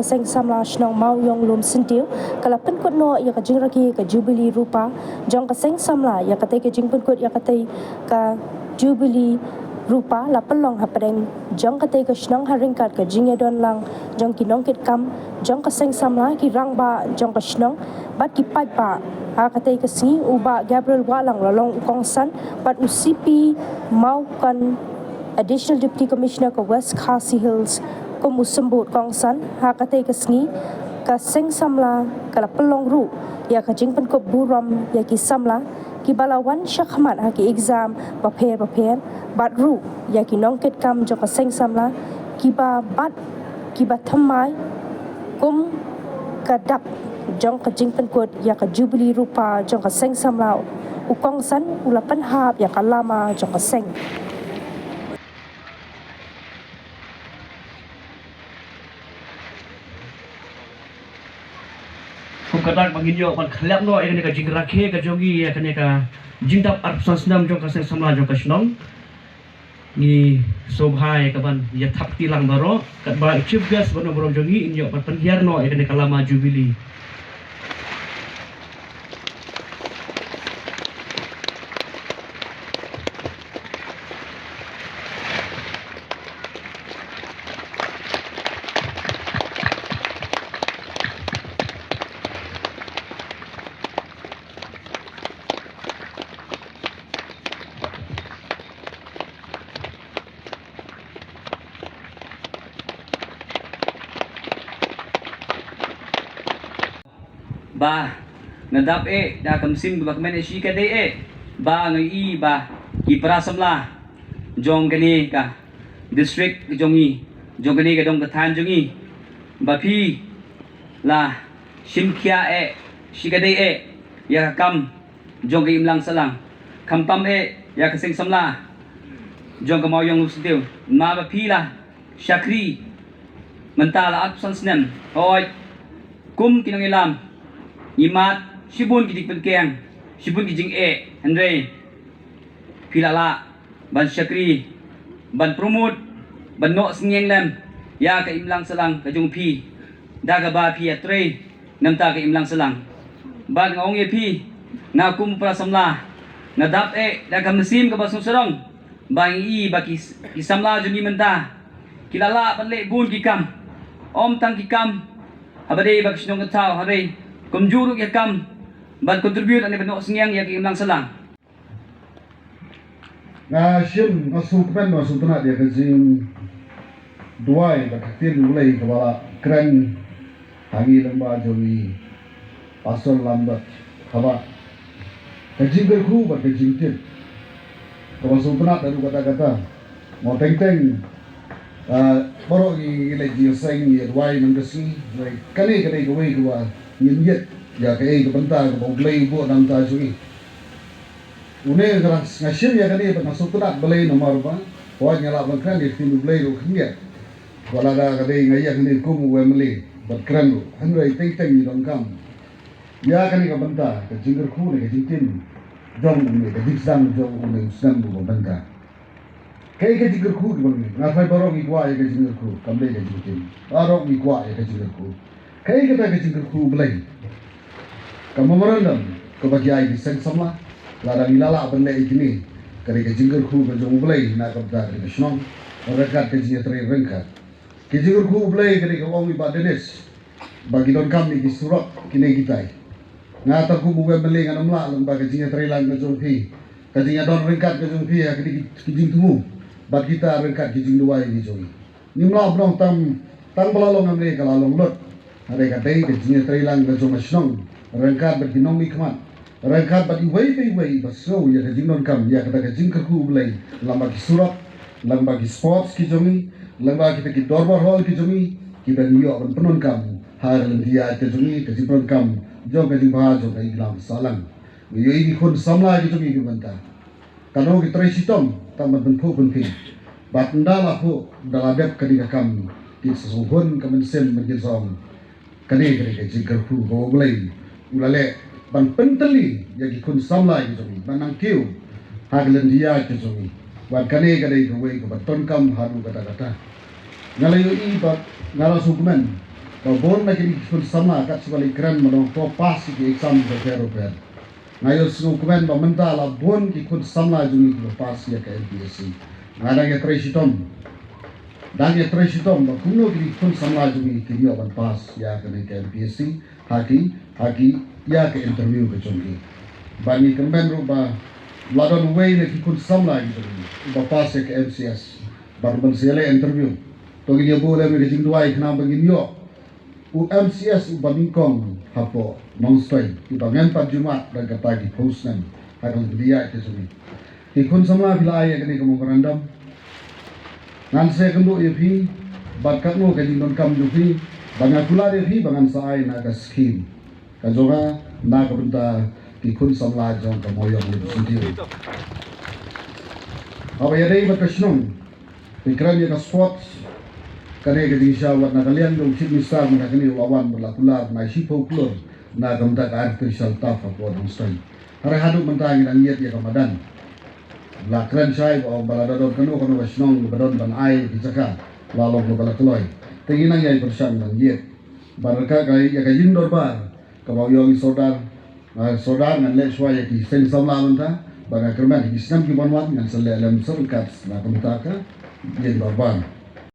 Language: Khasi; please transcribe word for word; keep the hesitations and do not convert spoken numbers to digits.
Seng samla shnong Mawiong Lumsyntiew ka la pynkut noh ïa ka jingrakhe ka Jubili Rupa jong ka seng samla. Ïa katei ka jingpynkut ïa katei ka Jubili Rupa la pynlong hapdeng jong katei ka shnong ha ryngkat ka jingïadon lang jong ki nongkitkam jong ka seng samla, ki rangbah jong ka shnong bad ki paidbah. Ha katei ka sngi u Bah Gabriel Wahlang la long u kongsan bad u C P Mawkon, Additional Deputy Commissioner ka West Khasi Hills, kum u symbud kongsan. Ha katei ka sngi ka seng samla ka la pynlong ruh ïa ka jingpynkup burom ïa ki samla kiba la wan shakhmat ha ki exam bapher bapher, bad ruh ïa ki nongkitkam jong ka seng samla kiba bat kiba thymmai kum ka dak jong ka jingpynkut ïa ka Jubili Rupa jong ka seng samla. U kongsan u la pynhap ïa ka lama jong ka seng. Kum ka dak ba ngin ïoh ban khlem noh ïa kane ka jingrakhe ka jong ngi ïa kane ka jingdap arphew san snem jong ka seng samla jong ka shnong. Ngi sngewbha ïa ka ban ïa thap kti lang baroh katba i chief guest ba nongburom jong ngi in ïoh ban pynhiar noh ïa kane ka lama Jubili. Ba nga dap eh da ka mynsiem ba kmen eh shi ka dei eh ba nga i ba ki para samla jong kane ka district jong i, jong kane ka dong ka thaiñ jong i, ba phi la shim khia eh shi ka dei eh ïa ka kam jong ka imlang sahlang, khamtam eh ïa ka seng samla jong ka Mawïong Lumsyntiew, ma ba phi la shakri mynta la arphew san snem. Hooid, kum ki nongïalam ngi mad shibun ki jingpynkhiang, shibun ki jingeh, hynrei phi la lah ban shakri, ban promote, ban noh synñiang lem ïa ka imlang sahlang ka jong phi da kaba phi ïatrei na bynta ka imlang sahlang. Bad nga ong ïa phi, nga kum para samla nga dap eh da ka mynsiem kaba sngewsarong ba nga i ba ki, ki samla jong ngi mynta ki la lah ban leh bun ki kam, ym tang ki kam haba dei ba ka shnong ka thaw, hynrei kumjuh ruh ki kam ban contribute ne ban noh synñiang ïa ka imlang sahlang. Nga shim, nga sngewkmen, nga sngewtynnat ïa ka jingduwai bad ka ktien U Blei kaba la kren ha ngi lyngba jong i Pastor Lambert, haba ka jingkyrkhu bad ka jingtip kaba sngewtynnat haduh katta katta. Mo teng teng, ah, baroh ngi leit jingïaseng, ngi ïaduwai man ka sngi. Kane ka dei kawei kaba ngin ïit ïa kaei ka bynta kaba U Blei u buh na bynta jong ngi. Une nga, nga shim ïa kane bad nga sngewtynnat balei, namar ba hooid nga lah ban kren ïa ka ktien U Blei ruh khyndiat. Ba lada ka dei nga ïa kane kum u M L A bad kren ruh, hynrei teng teng ngi donkam ïa kane ka bynta, ka jingkyrkhu ne ka jingtim jong une, ka jingsdang jong une u snem uba bynta. Kaei ka jingkyrkhu kiba ngi, nga tharai baroh ngi kwah ïa ka jingkyrkhu, kam dei ka jingtim. Baroh ngi kwah ïa ka jingkyrkhu. Kaei kata ka jingkyrkhu U Blei? Ka memorandum kaba ki ai ki seng samla, lada ngi la lah ban leh ïa kine, ka dei ka jingkyrkhu ka jong U Blei na ka bynta ka dei ka shnong, ryngkat ka jingïatrei ryngkat. Ka jingkyrkhu U Blei ka dei kaba ong i Bah Dennis ba ki donkam ïa ki surok kine kitai. Nga tang kum u M L A ngan ym lah lyngba ka jingïatrei lang ka jong phi, ka jingïadon ryngkat ka jong phi ha kine ki, ki jingthmu, bad kita ryngkat ki jingduwai ki jong ngi. Ngim lah ban ong tang, tang ba la long M L A ka la long lut. Hynrei ka dei ka jingïatrei lang ka jong ka shnong ryngkat bad ki nongmihkhmat, ryngkat bad iwei pa iwei ba sngew ïa ka jingdonkam ïa kata ka jingkyrkhu U Blei, lyngba ki surok, lyngba ki sports ki jong ngi, lyngba kita ki dorbar hall ki jong ngi, kiba ngi ïoh ban pyndonkam ha ka lynti ïaid ka jong ngi, ka jingpyndonkam jong ka jingbha jong ka imlang sahlang. Ngi ïohi ki khun samla ki jong ngi ki bynta. Kano ki trei shitom tang ban pynphuh pynphi. Bad ynda la phuh, ynda la dep kane ka kam, ki sa sngewhun ka mynsiem ban kin sa ong, kane ka dei ka jingkyrkhu kaba U Blei u la leh ban pyntylli ïa ki khun samla ki jong ngi ban nang kiew ha ka lynti ïaid ka jong ngi. Bad kane ka dei kawei kaba donkam haduh katta katta. Nga la ïohi bad nga la sngewkmen ba bun na kine ki khun samla kat shaba la kren ba nongpop pass ïa ki exam bapher bapher. Nga ïohsngew kmen ba mynta la bun ki khun samla jong ngi kiba pass ïa ka M P S C. Nga dang ïa trei shitom, dang ïa trei shitom ba kumno kine ki khun samla jong ngi kin ïoh ban pass ïa kane ka M P S C ha ki, ha ki, ïa ka interview ka jong ki. Ba ngi kynmaw ruh ba la don uwei na ki khun samla ki jong ngi uba pass ïa ka M C S. Bad ban sa ïaleh interview, to ngin ïa buh lem ïa ka jingduwai khnang ba ngin ïoh u M C S uba nyngkong hapoh Nongstoiñ, uba ngan pat jumah dang kata ki post ngan ha ka lynti ïa ka jong ngi. Ki khun samla phi la ai ïa kane ka memorandum. Ngan sa ïakynduh ïa phi bad katno ka jingdonkam jong phi, ba nga kular ïa phi ba ngan sa ai na ka skim ka jong nga na ka bynta ki khun samla jong ka Mawiong University. Haba ïadei bad ka shnong, phi kren ïa ka sports, kane ka jingshisha wat na ka liang jong u Chief Minister mynta kane u la wan bad la kular na shiphew klur na ka bynta ka artificial turf hapoh Nongstoiñ. Hynrei haduh mynta ngi dang ïeit ïa ka madan. La kren shai ba ong ba lada don kano kano ka shnong ba don ban ai ki jaka, la long ba la kloi. Te ngi nang ïai pyrshang ban ïeit. Bad ka, ka, ïa ka jingdorbar kaba u ïoh i sordar, ah, sordar ngan leh shuwa ïa ki seng samla mynta, bad nga kyrmen ki snem ki ban wan ngan sa leh lem sordar kat na ka bynta ka jingdorbar.